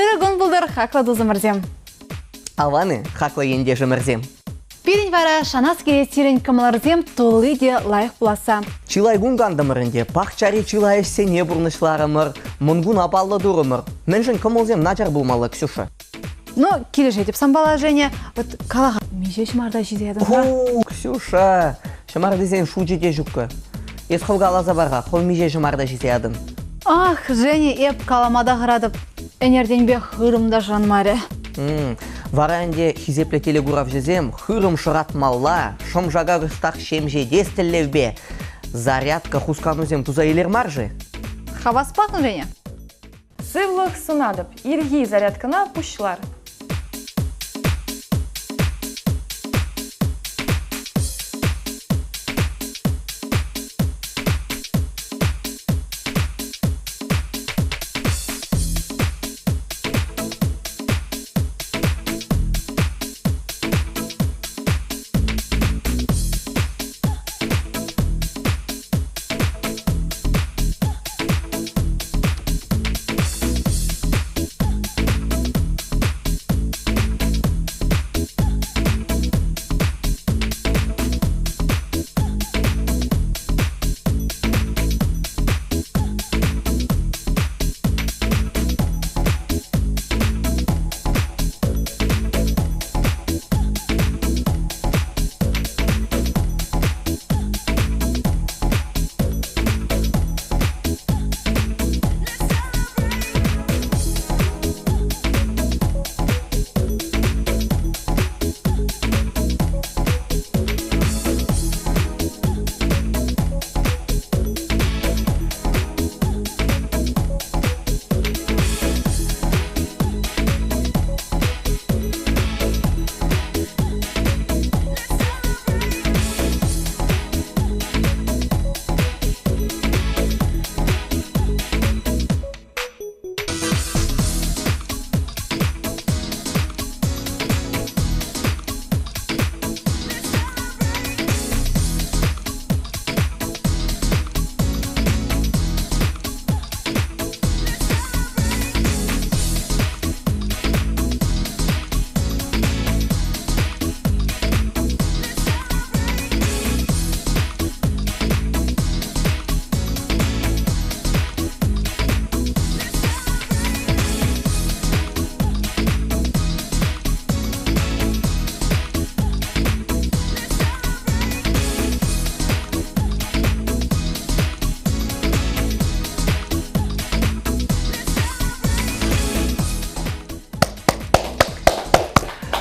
Ырӑ кун пултӑр, хаклӑ тусӑмӑрсем! Аван-и, хаклӑ ентешӗмӗрсем! Пирӗн вара шанас килет сирӗн кӑмӑлӑрсем тулли те лайӑх пуласса. Чылай кун кантӑмӑр ӗнтӗ, пахчари чылай ӗҫсене пурнӑҫларӑмӑр, Мӑнкун апаллӑ турӑмӑр. Мӗншӗн кӑмӑлсем начар пулмалла, Ксюша? Ну, килӗшетӗп санпала, Женя. Вот кала-ха, миҫе ҫӑмарта ҫисе ятӑн-ха? О, Ксюша, ҫӑмартисен шучӗ те ҫуккӑ. Эс хӑв каласа пар-ха, хӑв миҫе ҫӑмарта ҫисе ятӑн? Ах, Женя, эп калама та хӑратӑп. Ӗнертенпе хырӑм та шанмарӗ. Вара ӗнтӗ хисеплӗ телекуравҫӑсем хырӑм шӑратмалла, шӑм-шака кӑштах ҫемҫетес тӗллевпе зарядка хусканусем туса илер мар-ши? Хаваспах, Женя. Сывлӑх сунатӑп. Ирхи зарядкӑна пуҫлар.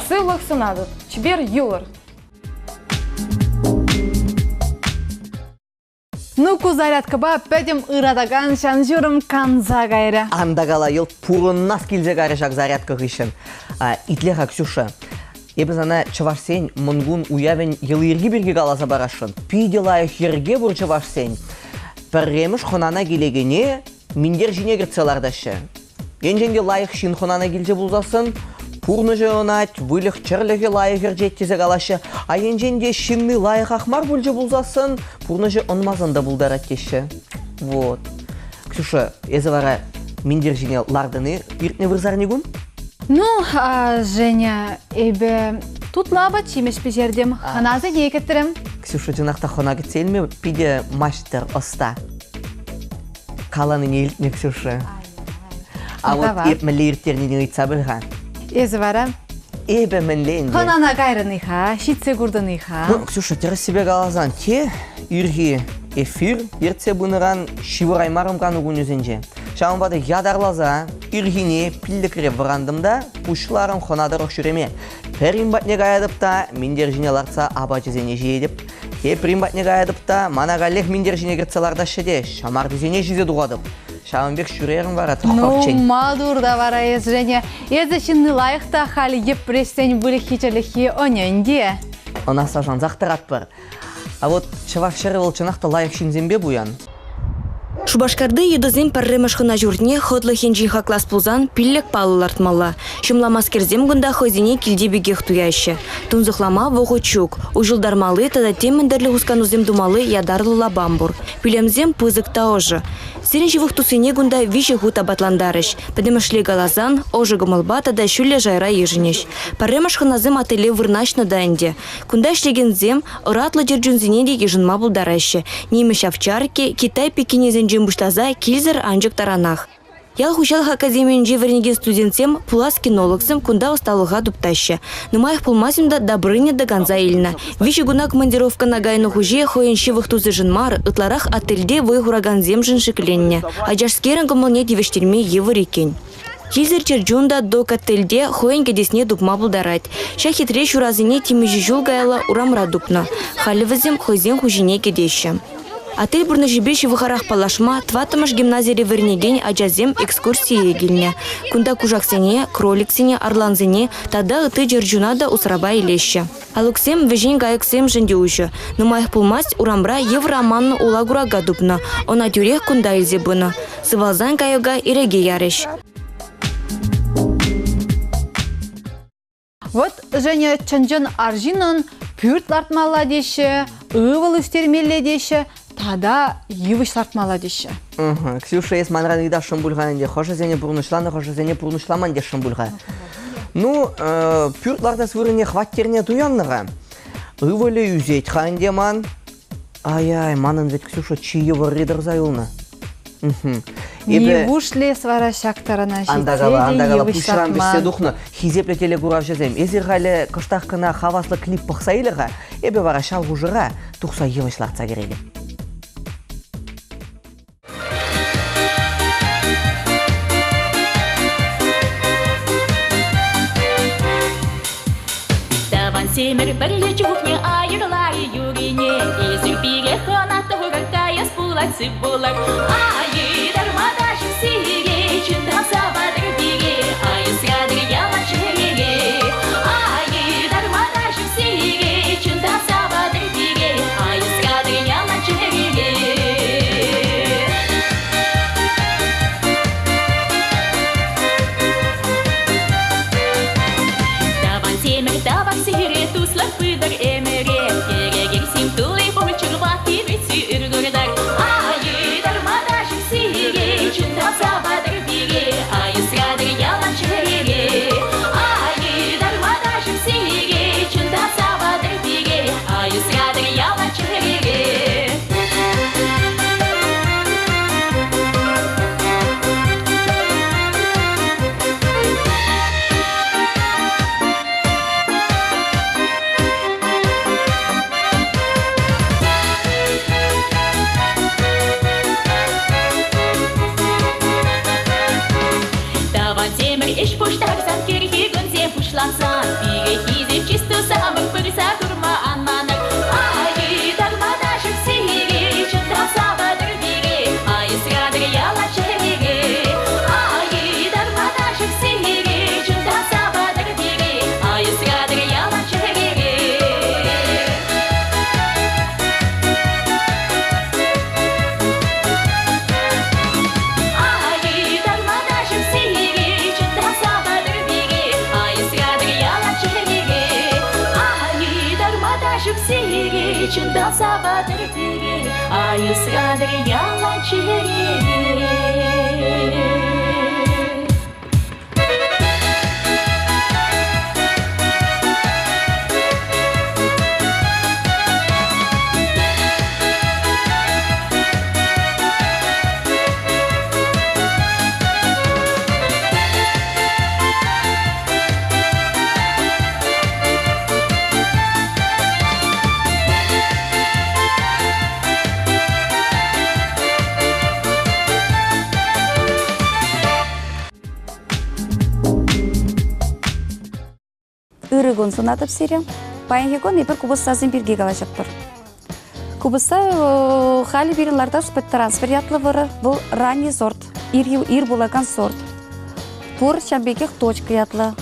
Сывлӑх сунатӑп. Чипер юлӑр. Ну, ку зарядкӑпа пӗтӗм ыратакан ҫан-ҫурӑм канса кайрӗ. Ан та кала, йӑлт пурӑнас килсе кайрӗ ҫак зарядка хыҫҫӑн. Итле-ха, Ксюша, эпӗ сана чӑвашсен Мӑнкун уявӗн йӑли-йӗрки пирки каласа парасшӑн. Питӗ лайӑх йӗрке пур чӑвашсен. Пӗрремӗш хӑнана килекене минтер ҫине кӗртсе лартаҫҫӗ. Енчен те лайӑх ҫын хӑнана килчӗ пулсассӑн, пурнӑҫӗ ӑнать, выльӑх-чӗрлӗхӗ лайӑх ӗрчет тесе калаҫҫӗ. А енчен те ҫынни лайӑхах мар пулчӗ пулсассӑн, пурнӑҫӗ ӑнмасан та пултарать теҫҫӗ. Вот. Ксюша, эсӗ вара минтер ҫине лартӑн-и иртнӗ вырсарникун? Ну, Женя, эпӗ тутлӑ апат-ҫимӗҫ пӗҫертӗм, хӑнасене кӗтрӗм. Ксюша чӑнах та хӑна кӗтсе илме питӗ маҫтӑр, ӑста. Каланине илтнӗ Ксюша. А вот эп мӗнле ирттернине ыйтса пӗл-ха. Эсӗ вара? Эпӗ мӗнле ӗнтӗ? Хӑнана кайрӑн-и-ха, ҫитсе куртӑн-и-ха? Ну, Ксюша, тӗрӗссипе каласан, те ирхи эфир ертсе пынӑран ҫывӑраймарӑм кану кунӗсенче. Ҫавӑнпа та ятарласа ирхине пиллӗкре вӑрантӑм та пуҫларӑм хӑна тӑрӑх ҫӳреме. Пӗрин патне каятӑп та минтер ҫине лартса апачӗсене ҫиетӗп. Теприн патне каятӑп та мана каллех минтер ҫине кӗртсе лартаҫҫӗ те ҫамартисене ҫисе тухатӑп. Ҫавӑн пек ҫӳрерӗм вара тӑххӑрччен. Ну, маттур та вара эс, Женя. Эсӗ ҫынни лайӑх та халь йӗпреҫсен выльӑххи-чӗрлӗххи ӗнен те. Ӑна шансах тӑратпӑр. А вот чӑваш ҫӗрӗ вӑл чӑнах та лайӑх ҫынсемпе пуян. Шупашкарти йытӑсен пӗрремӗш хӑна ҫуртне хӑтлӑх енчен хаклас пулсан пиллӗк паллӑ лартмалла. Ҫӑмламаскерсем кунта хӑйсене килти пекех туяҫҫӗ. Тунсӑхлама вӑхӑт ҫук. Уҫӑлтармалли тата темӗн тӗрлӗ хусканусем тумалли ятарлӑ лапам пур. Пӳлӗмсем пысӑк та ӑшӑ. Сирӗн ҫывӑх туссене кунта виҫӗ хут апатлантарӗҫ. Пӗтӗмӗшле каласан, ӑшӑ кӑмӑлпа тата ҫӳллӗ шайра йышӑнӗҫ. Пӗрремӗш хӑнасем отеле вырнаҫнӑ та ӗнтӗ. Кунта ӗҫлекенсем ӑратлӑ чӗрчунсене те йышӑнма пултараҫҫӗ. Нимӗҫ овчарки, Китай пекинесенчен пуҫласа килсӗр анчӑк таранах. Ял хуҫалӑх академийӗнче вӗренекен студентсем, пулас кинологсем кунта ӑсталӑха туптаҫҫӗ. Нумаях пулмасть унта Добрыня та канса илнӗ. Виҫӗ куна командировкӑна кайнӑ хуҫи хӑйӗн ҫывӑх тусӗшӗн мар, ытларах отельте вӑй хуракансемшӗн шикленнӗ. Ачашскерӗн кӑмӑлне тивӗҫтерме йывӑр иккен. Килсӗр чӗрчун та док-отельте хӑйӗн кӗтесне тупма пултарать. Ҫак хитре ҫурасене темиҫе ҫул каялла урамра тупнӑ. Халӗ вӗсем хӑйсен хуҫине кӗтеҫҫӗ. Отель пурнӑҫӗпе ҫывӑхарах паллашма тӑваттӑмӗш гимназире вӗренекен ачасем экскурсие килнӗ. Кунта кушаксене, кроликсене, арлансене тата ытти чӗрчуна та усрава илеҫҫӗ. Алӑксем вӗҫен кайӑксемшӗн те уҫӑ. Нумаях пулмасть урамра йывӑр аманнӑ ула курака тупнӑ. Ӑна тӳрех кунта илсе пынӑ. Сывалсан кайӑка ирӗке ярӗҫ. Вӑт, Женя, чӑн-чӑн арҫыннӑн пӳрт лартмалла теҫҫӗ, ывӑл ӳстермелле теҫҫӗ тата йывӑҫ лартмалла теҫҫӗ. Ксюша, эс манран ыйтасшӑн пуль-ха ӗнтӗ, хӑшӗсене пурнӑҫланӑ, хӑшӗсене пурнӑҫламан тесшӗн пуль-ха. Ну, пӳрт лартас вырӑнне хваттерне туяннӑ-ха. Ывӑлӗ ӳсет-ха ӗнтӗ ман. Ай-ай, манӑн вӗт Ксюша чи йывӑрри тӑрса юлнӑ. Нивушлӗ эс вара ҫак тарана ҫитсе Антакала, антакала, пуҫран вӗҫсе тухнӑ хисеплӗ телекуравҫӑсем. Эсир халӗ кӑштах кӑна хаваслӑ клип пӑхса илӗр-ха. Эпӗ вара ҫав хушӑра тухса йывӑҫ лартса кӗретӗп. Тӑвансемӗр пӗрле чухне айӑрларӗ юрине. Эсир пире хӑна тӑвӑр каяс пулать сыв пулӑр. Айӑр та сире, чунтан саватӑр пире, айӑсратӑр ялан чӗрере. Айӑр та сире, чунтан саватӑр пире, айӑсратӑр ялан чӗрере. Тӑвансемӗр тавах сире, туслӑх пытӑр ӗмӗре. Перекерсем тулли пулчӑрпа тивӗҫсе ыр куртӑр. Айӑтӑр маташӑк сире, чунтан саватӑр пире, айӑсратӑр ялан чӗрере. Айӑтӑр маташӑк сире, чунтан саватӑр пире, айӑсратӑр ялан чӗрере. Тӑвансемӗр ӗҫ пуҫтарсан кӗрхи кунсем пуҫлансан пире хисеп чыс тусамӑр пырса курма ан манӑр. Ай, тармана сире, чӑтса савӑтӑр пире, айӑсратӑр яла чӗрере. Ай, тармана сире, чӑтса савӑтӑр пире, айӑсратӑр яла чӗрере. Ай, тармана сире, чӑтса савӑтӑр пире, айӑсратӑр яла чӗрере. Ай, тармана сире, чунтан саватӑр пире, айӑсратӑр яла чӗрере. Ырӑ кун сунатӑп сире. Паянхи кун эпир купӑстасем пирки калаҫатпӑр. Купӑста халӗ пирӗн лартас трансфер ятлӑ вӑрӑ. Вӑл ранний сорт, ир, ир пулакан сорт. Пур ҫав пекех точка ятлӑ.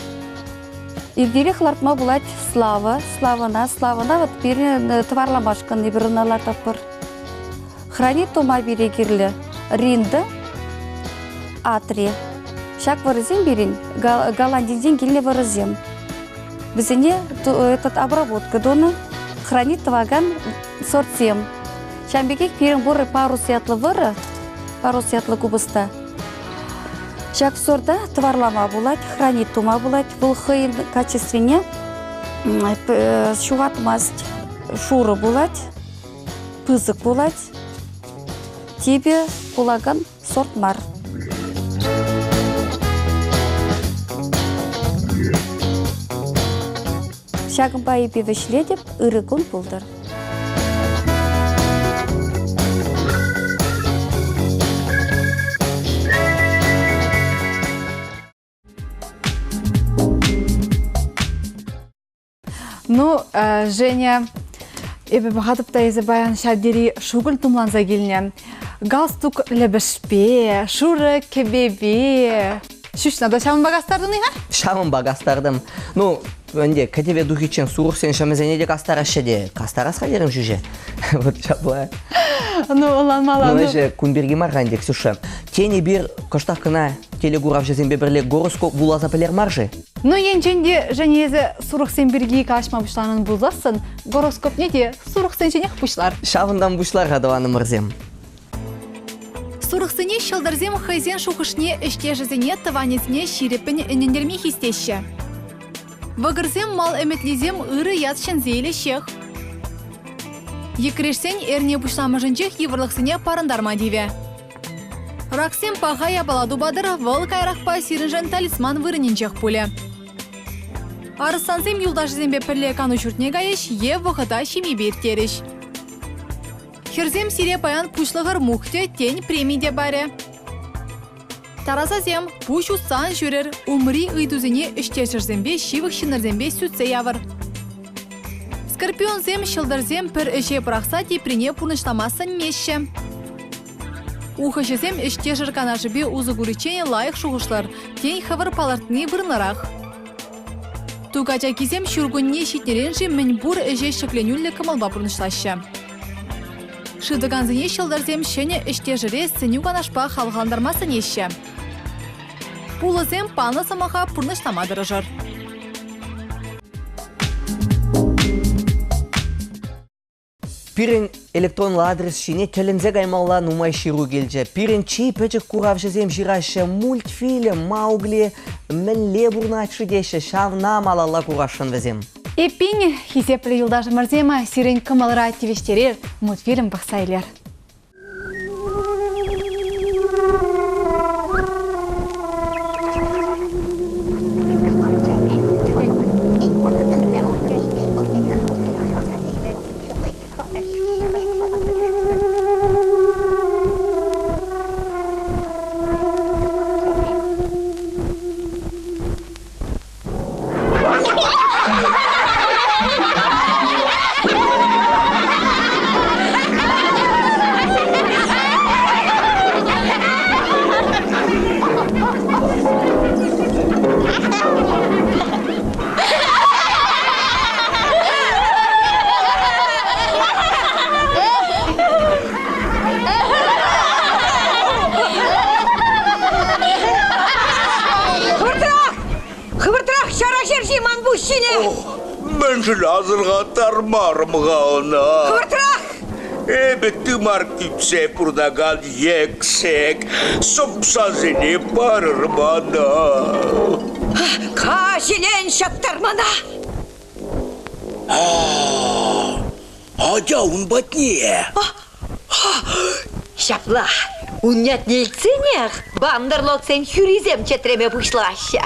Иртерех лартма пулать Слава, Славӑна, Славӑна вот пирӗн тӑварламашкӑн эпир ӑна лартатпӑр. Хранить тума пире кирлӗ ринда, атри. Ҫак вӑрӑсем пирӗн Голландинчен килнӗ вӑрӑсем. Вӗсене этот обработка тунӑ, хранить тӑвакан сортсем. Ҫавӑн пекех пирӗн пур парус ятлӑ вӑрӑ. Парус ятлӑ купӑста. Ҫак сорта тӑварлама пулать, хранить тума пулать. Вӑл хӑйӗн качествине ҫухатмасть. Шурӑ пулать, пысӑк пулать. Типӗ пулакан сорт мар. Ҫакӑнпа эпир вӗҫлетӗп. Ырӑ кун пултӑр. Ну, Женя, эпӗ пӑхатӑп та эсӗ паян ҫав тери шукӑль тумланса килнӗ. Галстук лӗпӗшпе, шурӑ кӗпепе. Ҫӳҫна та ҫавӑнпа кастартӑн-и-ха? Ҫавӑнпа кастартӑм. Ну, ӗнтӗ кӗтӗве тухиччен сурӑхсен ҫӑмӗсене те кастараҫҫӗ те. Кастарас-ха терӗм ҫӳҫе. Вот ҫапла. Ну, ӑнланмалла. Ну, ӗҫӗ кун пирки мар-ха ӗнтӗ, Ксюша. Тен, эпир кӑштах кӑна телекуравҫӑсемпе пӗрле гороскоп вуласа пӗлер мар-ши? Ну, енчен те, Женя, эсӗ сурӑхсем пирки калаҫма пуҫланӑн пулсассӑн, гороскопне те сурӑхсенченех пуҫлар. Ҫавӑнтан пуҫлар-ха, тӑванӑмӑрсем. Сурӑхсене ҫӑлтӑрсем хӑйсен шухӑшне ӗҫтешӗсене, тӑванӗсене ҫирӗппӗн ӗнентерме хистеҫҫӗ. Вӑкӑрсем мал ӗмӗтлисем ырӑ ят ҫӗнсе илеҫҫех. Йӗкӗрешсен эрне пуҫламӑшӗнчех йывӑрлӑхсене парӑнтарма тивӗ. Раксем паха япала тупатӑр, вӑл каярахпа сирӗншӗн талисман вырӑнӗнчех пулӗ. Арӑслансем юлташӗсемпе пӗрле кану ҫуртне кайӗҫ е вӑхӑта ҫемьепе ирттерӗҫ. Хӗрсем сире паян пуҫлӑхӑр мухтӗ, тен, преми те парӗ. Тарасасем, пуҫ усса ан ҫӳрӗр, умри ыйтусене ӗҫтешӗрсемпе, ҫывӑх ҫыннӑрсемпе сӳтсе явӑр. Скорпионсем ҫӑлтӑрсем пӗр ӗҫе пӑрахса теприне пурнӑҫлама сӗнмеҫҫӗ. Ухӑҫӑсем ӗҫтешӗр канашӗпе усӑ куриччен лайӑх шухӑшлӑр, тен, хӑвӑр палӑртни вырӑнлӑрах. Ту качакисем ҫуркунне ҫитнӗрен-ши мӗнпур ӗҫе ҫӗкленӳллӗ кӑмӑлпа пурнӑҫлаҫҫӗ. Шывтӑкансене ҫӑлтӑрсем ҫӗнӗ ӗҫтешӗре сӗнӳ-канашпа хавхалантарма сӗнеҫҫӗ. Пулӑсем панӑ сӑмаха пурнӑҫлама тӑрӑшӑр. Пирӗн электронлӑ адрес ҫине тӗлӗнсе каймалла нумай ҫыру килчӗ. Пирӗн чи пӗчӗк куравҫӑсем ҫыраҫҫӗ мультфильм «Маугли» мӗнле пурӑнать-ши теҫҫӗ, ҫавна малалла курасшӑн вӗсем. Эппин, хисеплӗ юлташӑмӑрсем, сирӗн кӑмӑлӑра тивӗҫтерер мультфильм пӑхса илер. Хӑвӑртрах! Хӑвӑртрах ҫара ҫерҫи ман пуҫ ҫине! Мӗншӗн асӑрхаттармарӑм-ха ӑна? Хӑвӑртрах! Эпӗ тымар кӳпсе пурӑнакан йӗксек сӑмсасене парӑр мана. Каҫелен ҫаптар мана! Атя ун патне. Ҫапла, ун ятне илтсенех бандерлогсен хӳрисем чӗтреме пуҫлаҫҫӗ.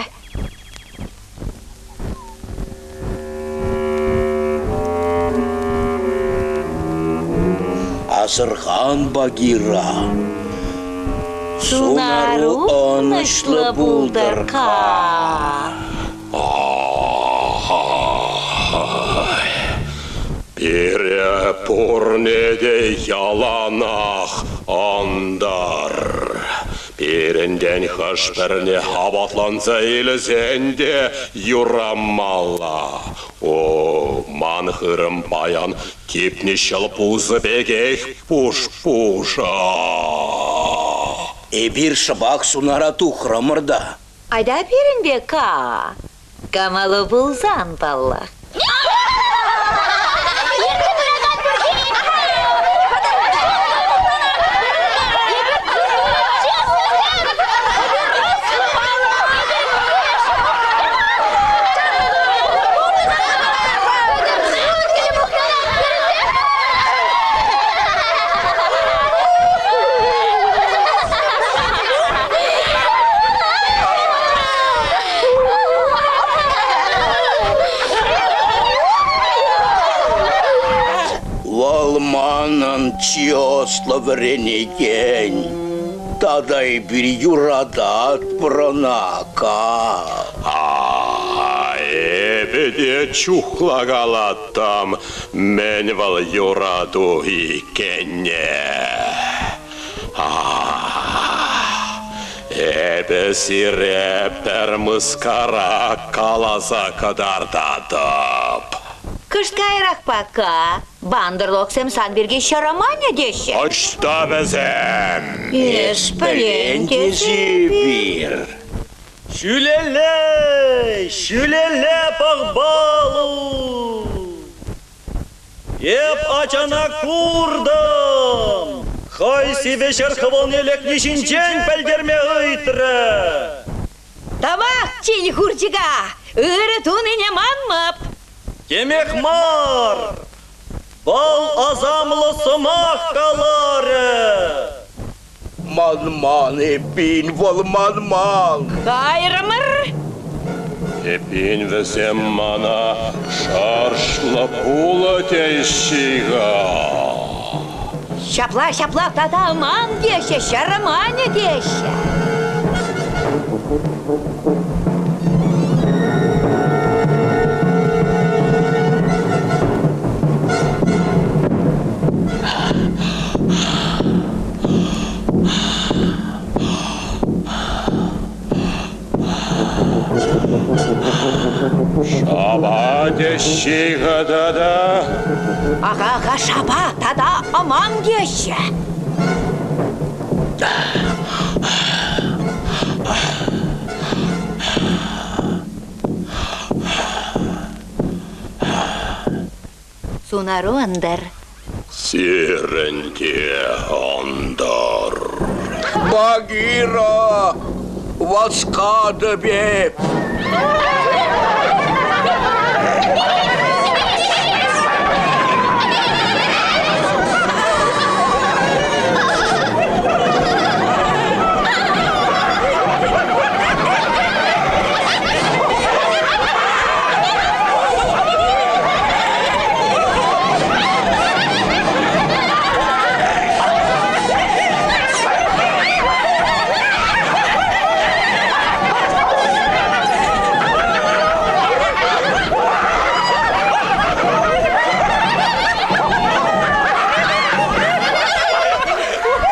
Асӑрхан, Багира. Сунару ӑнӑҫлӑ пултӑр, Ка. Пире пурне те яланах ӑнтӑр. Пирӗнтен хӑш-пӗрне апатланса илсен те юрамалла. О, ман хырӑм паян типнӗ ҫӑл пусӑ пекех пуш-пушӑ. Эпир шӑпах сунара тухрӑмӑр та. Айта пирӗнпе Ка. Камалу пулсан, паллах. чи ӑслӑ вӗренекен. Тата эпир юрататпӑр ӑна, Ка. А, эпӗ те чухлакалаттӑм, мӗн вӑл юрату иккенне. Эпӗ сире пӗр мыскара каласа кӑтартатӑп. Кӑшт каярахпа Ка, бандерлогсем сан пирки ҫараманӗ теҫҫӗ. Ӑҫта вӗсем? Эс пӗлен тесе эпир. Ҫӳлелле, ҫӳлелле пӑх-балу! Эп ачана куртӑм! Хӑй сивӗ ҫӗр хӑвӑлне лекни ҫинчен пӗлтерме ыйтрӗ. Тавах, тин хурчӑка! Ырӑ тунине манмӑп. Темех мар! Вӑл асамлӑ сӑмах каларӗ. Манман эппин, вӑл манман. Кайрӑмӑр. Эппин вӗсем мана шӑршлӑ пулӑ теҫҫӗ-ха. Ҫапла, ҫапла тата ман теҫҫӗ, ҫарӑманӗ теҫҫӗ. Шапа теҫҫӗ-ха тата. Аха-аха, шапа тата ӑман теҫҫӗ. Сунару ӑнтӑр. Сирӗн те ӑнтӑр. Багира! Васкатӑп эп!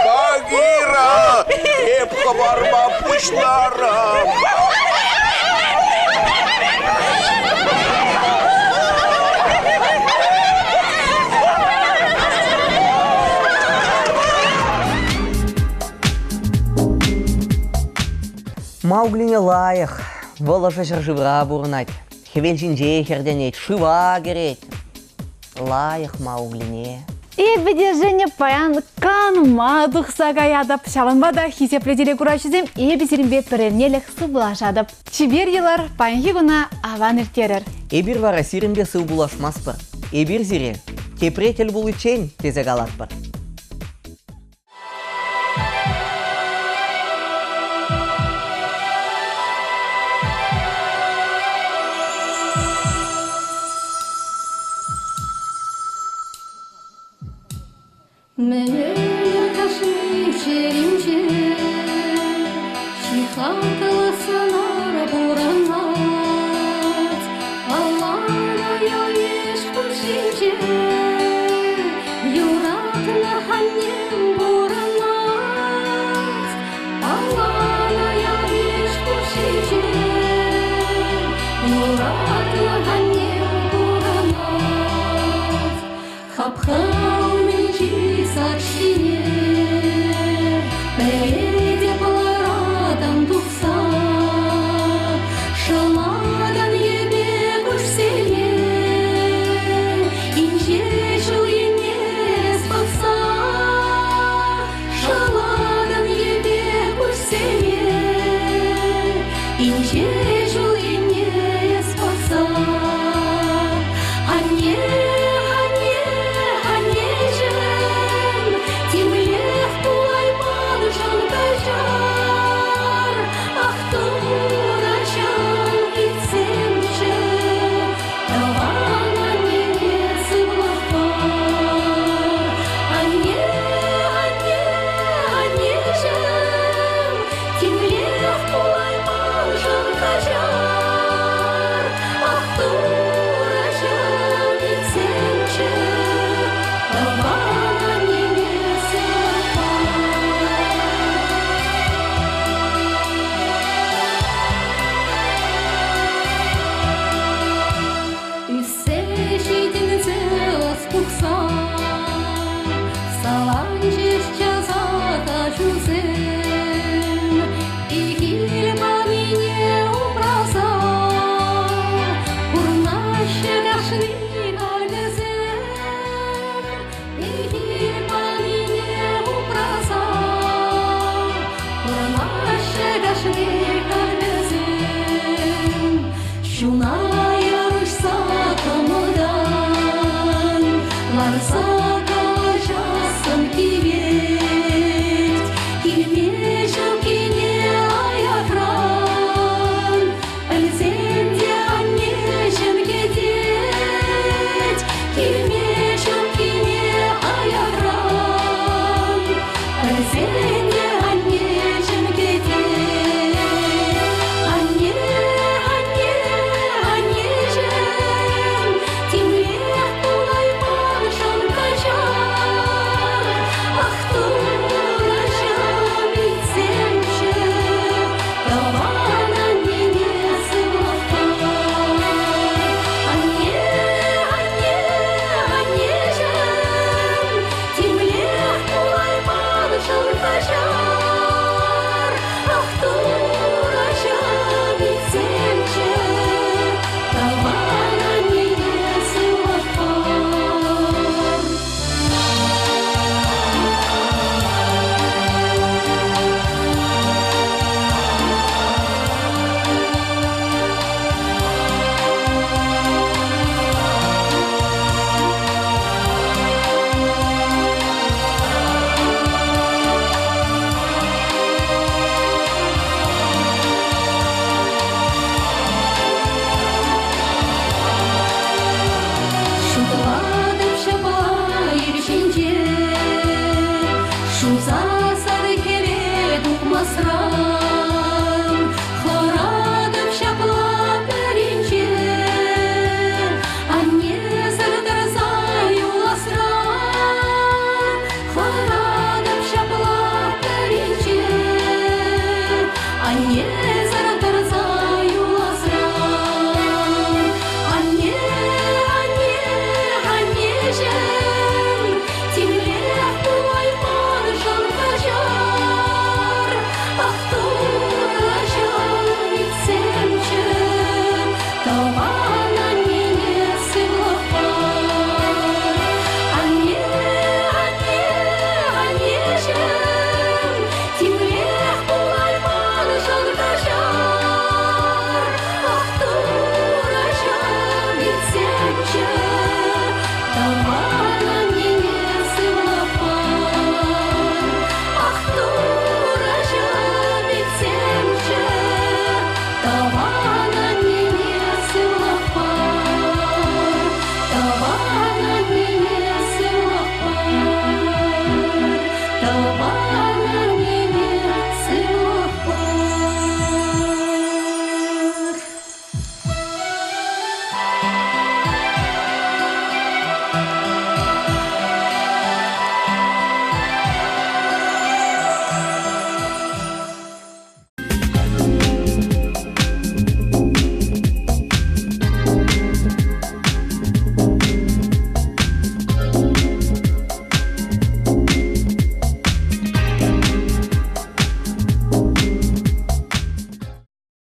Багира! Эп хӑварма пуҫларӑм! Мауглине лайӑх, вӑл ӑшӑ ҫӗршывра пурӑнать. Хӗвел ҫинче хӗртӗнет, шыва кӗрет. Лайӑх Мауглине. Эпӗ те, Женя, паян канма тухса каятӑп. Ҫавӑнпа та хисеплӗ телекураҫӑсем эпӗ сирӗнпе пӗрернелӗх сывлашатӑп. Чипер йӑлар, паянхи куна аван ирттерӗр. Эпир вара сирӗнпе сыв пулашмастпӑр. Эпир сире тепре тӗл пуличчен тесе калатпӑр. Мӗнер кашни чӗринче чи хаклӑ сӑнар пурӑнать. Палланӑ ял-йыш хушшинче юратнӑ аннем пурӑнать. Палланӑ ял-йыш хушшинче юратнӑ аннем пурӑнать. Хапха умӗнчи сак ҫине пӗлете пӑларатӑн тухса шӑлакан йӗпе куҫсене инҫе ҫул енне пӑхса шӑлакан йӗпе куҫсене инҫе ҫул енне пӑхса Анне, анне, аннеҫӗм, темлех пулайманшӑн каҫар. Ах, Турӑҫӑм, илтсемччӗ, тӑван аннене сывлӑх пар. Анне, Ҫуна.